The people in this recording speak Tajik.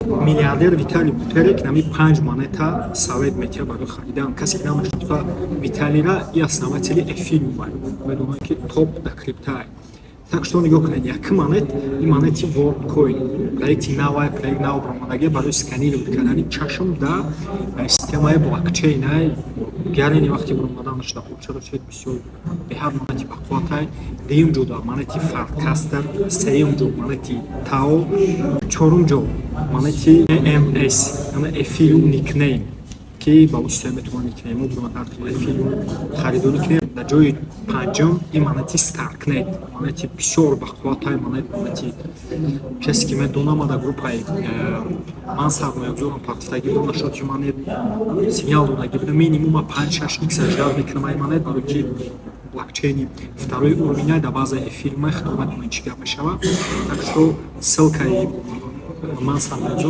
Миллиардер Виталий Бутерин нами панҷ монета совет метиҳад барои харидан. Касе ки намешноса Виталийра, и основатели Эфириум, медонад, ки топ дар крипта. Так что нигоҳ кунед, якум монет ин монети WorldCoin, проекти навай, проект нав баромадагӣ барои сканировать кардани чашм дар системаи блокчейн. Ай гарини вақти баромаданаш дар чаро бисёр беҳад монети бақувватай. Дуюм ҷо дар монети Farcaster, сеюм ҷо монети Tao, чорум ҷо монети EMS, яъне Ethereum nickname, ки ба воситаи метавонем никнеймҳо биромад, ҳар хел Ethereum харидорӣ кунем. Дар ҷои панҷум ин монети Starknet, монети бисёр бақувватай монет, монети касе ки медонам, дар группаи ман сармоягузорам партифтагӣ будам, нашуд, ки монет сигнал додагӣ будам, минимум 5-6 икс ждать мекунам ай монет, барои ки блокчейни второй уровень дар базаи эфириума. Худо медонед, чӣ гап мешавад. Так что ссылкаи ман сармоягузор.